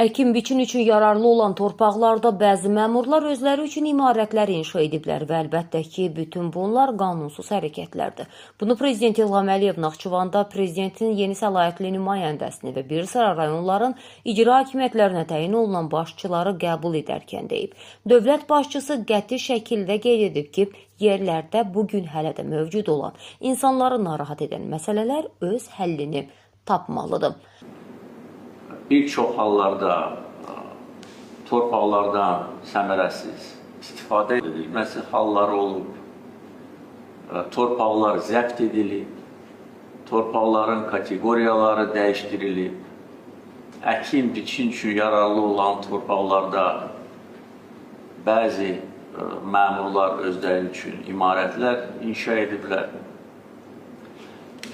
Əkin-biçin üçün yararlı olan torpaqlarda bəzi məmurlar özləri üçün imarətlər inşa ediblər və əlbəttə ki, bütün bunlar qanunsuz hərəkətlərdir. Bunu Prezident İlham Əliyev Naxçıvanda Prezidentin yeni səlahiyyətli nümayəndəsini və bir sıra rayonların icra hakimiyyətlərinə təyin olunan başçıları qəbul edərkən deyib. Dövlət başçısı qəti şəkildə qeyd edib ki, yerlərdə bu gün hələ də mövcud olan, insanları narahat edən məsələlər öz həllini tapmalıdır. Bir çox hallarda torpaqlardan səmərəsiz istifadə edilməsi halları olub, torpaqlar zəbt edilib, torpaqların kateqoriyaları dəyişdirilib, əkin biçin üçün yararlı olan torpaqlarda bəzi məmurlar özləri üçün imarətlər inşa ediblər.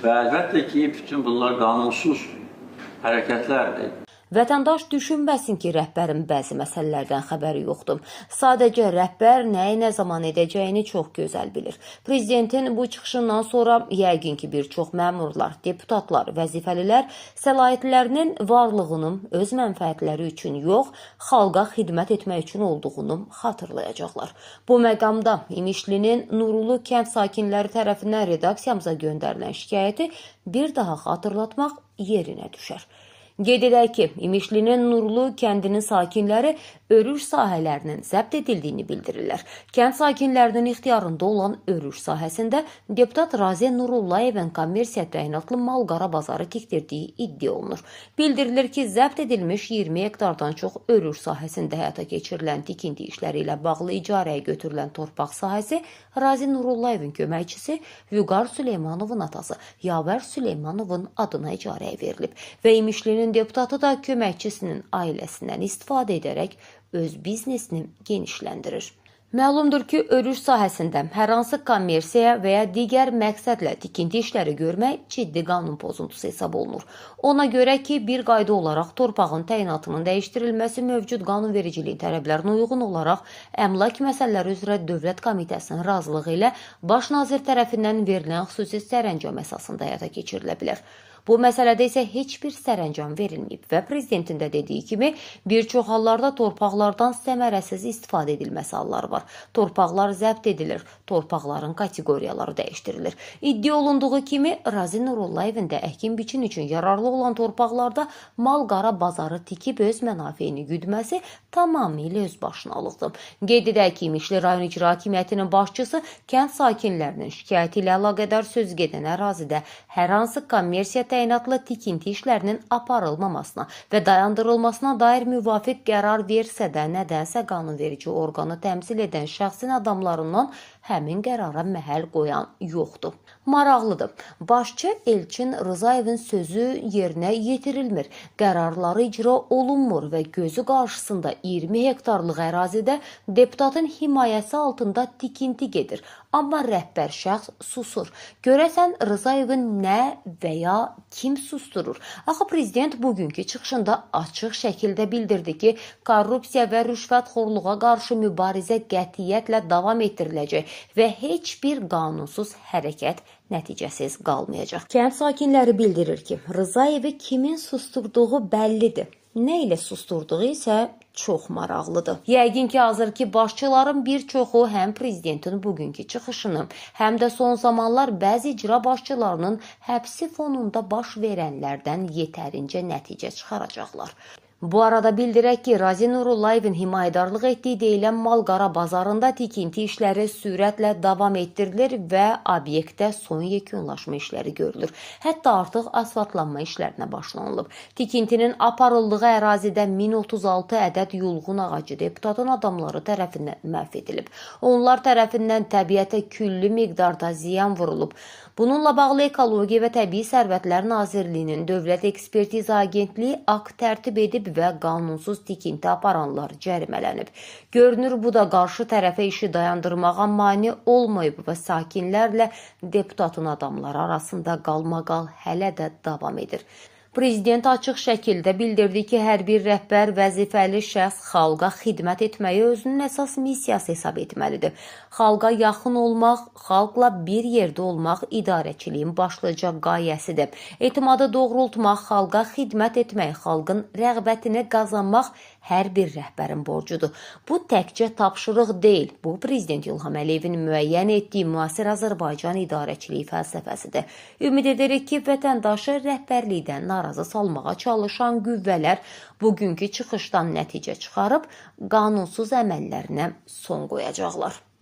Və əlbəttə ki, bütün bunlar qanunsuz hərəkətlərdir. Vətəndaş düşünməsin ki, rəhbərin bəzi məsələlərdən xəbəri yoxdur. Sadəcə rəhbər nəyi nə zaman edəcəyini çox gözəl bilir. Prezidentin bu çıxışından sonra yəqin ki, bir çox məmurlar, deputatlar, vəzifəlilər səlahiyyətlərinin varlığının öz mənfəətləri üçün yox, xalqa xidmət etmək üçün olduğunu xatırlayacaqlar. Bu məqamda İmişlinin Nurlu kənd sakinləri tərəfindən redaksiyamıza göndərilən şikayəti bir daha xatırlatmaq yerinə düşər. Qeyd edək ki, İmişlinin Nurlu kəndinin sakinləri örüş sahələrinin zəbt edildiyini bildirirlər. Kənd sakinlərinin ixtiyarında olan örüş sahəsində deputat Razi Nurullayevin kommersiya təyinatlı mal-qara bazarı tikdirdiyi iddia olunur. Bildirilir ki, zəbt edilmiş 20 hektardan çox örüş sahəsində həyata keçirilən tikinti işləri ilə bağlı icarəyə götürülən torpaq sahəsi Razi Nurullayevin köməkçisi Vüqar Süleymanovun atası Yavər Süleymanovun adına icarəyə verilib və İmişlinin deputatı da köməkçisinin ailəsindən istifadə edərək öz biznesini genişləndirir. Məlumdur ki, örüş sahəsində hər hansı kommersiya və ya digər məqsədlə tikinti işləri görmək ciddi qanun pozuntusu hesab olunur. Ona görə ki, bir qayda olaraq torpağın təyinatının dəyişdirilməsi mövcud qanunvericiliyin tələblərinə uyğun olaraq Əmlak Məsələləri üzrə Dövlət Komitəsinin razılığı ilə Baş nazir tərəfindən verilən xüsusi sərəncam əsasında həyata keçirilə bilər. Bu məsələdə isə heç bir sərəncam verilməyib və prezidentin də dediyi kimi bir çox hallarda torpaqlardan səmərəsiz istifadə edilməsi halları var. Torpaqlar zəbt edilir, torpaqların kateqoriyaları dəyişdirilir. İddia olunduğu kimi Razi Nurullayevin də əkin-biçin üçün yararlı olan torpaqlarda mal-qara bazarı tikib öz mənafeyini güdməsi tamamilə öz başınalıqdır. Qeyd edək ki, İmişli rayon İcra Hakimiyyətinin başçısı kənd sakinlərinin şikayəti ilə əlaqədar söz gedən ərazidə hər hansı kommersiya təyinatlı tikinti işlərinin aparılmamasına və dayandırılmasına dair müvafiq qərar versə də, nədənsə qanunverici orqanı təmsil edən şəxsin adamlarından həmin qərara məhəl qoyan yoxdur. Maraqlıdır. Başçı Elçin Rızayevin sözü yerinə yetirilmir, qərarları icra olunmur və gözü qarşısında 20 hektarlıq ərazidə deputatın himayəsi altında tikinti gedir. Amma rəhbər şəxs susur. Görəsən Rızayevin nə və ya kim susturur? Axı prezident bugünkü çıxışında açıq şəkildə bildirdi ki, korrupsiya və rüşvətxorluğa qarşı mübarizə qətiyyətlə davam etdiriləcək və heç bir qanunsuz hərəkət nəticəsiz qalmayacaq. Kənd sakinləri bildirir ki, Rızayevi kimin susturduğu bəllidir. Nə ilə susturduğu isə çox maraqlıdır. Yəqin ki, hazırki başçıların bir çoxu həm prezidentin bugünkü çıxışını, həm də son zamanlar bəzi icra başçılarının həbsi fonunda baş verənlərdən yetərincə nəticə çıxaracaqlar. Bu arada bildirək ki, Razi Nurullayevin himayədarlıq etdiyi deyilən mal-qara bazarında tikinti işləri sürətlə davam etdirilir və obyektdə son yekunlaşma işləri görülür. Hətta artıq asfaltlanma işlərinə başlanılıb. Tikintinin aparıldığı ərazidə 1036 ədəd yulğun ağacı deputatın adamları tərəfindən məhv edilib. Onlar tərəfindən təbiətə külli miqdarda ziyan vurulub. Bununla bağlı Ekologiya və Təbii Sərvətlər Nazirliyinin Dövlət Ekspertiza Agentliyi akt tərtib edib və qanunsuz tikinti aparanlar cərimələnib. Görünür, bu da qarşı tərəfə işi dayandırmağa mane olmayıb və sakinlərlə deputatın adamları arasında qalmaqal hələ də davam edir. Prezident açıq şəkildə bildirdi ki, hər bir rəhbər, vəzifəli şəxs xalqa xidmət etməyi özünün əsas missiyası hesab etməlidir. Xalqa yaxın olmaq, xalqla bir yerdə olmaq idarəçiliyin başlıca qayəsidir. Etimadı doğrultmaq, xalqa xidmət etmək, xalqın rəğbətini qazanmaq hər bir rəhbərin borcudur. Bu təkcə tapşırıq deyil, bu Prezident İlham Əliyevin müəyyən etdiyi müasir Azərbaycan idarəçiliyi fəlsəfəsidir. Ümid edirik ki, vətəndaşı rəhbərlikdən narazı salmağa çalışan qüvvələr bugünkü çıxışdan nəticə çıxarıb qanunsuz əməllərinə son qoyacaqlar.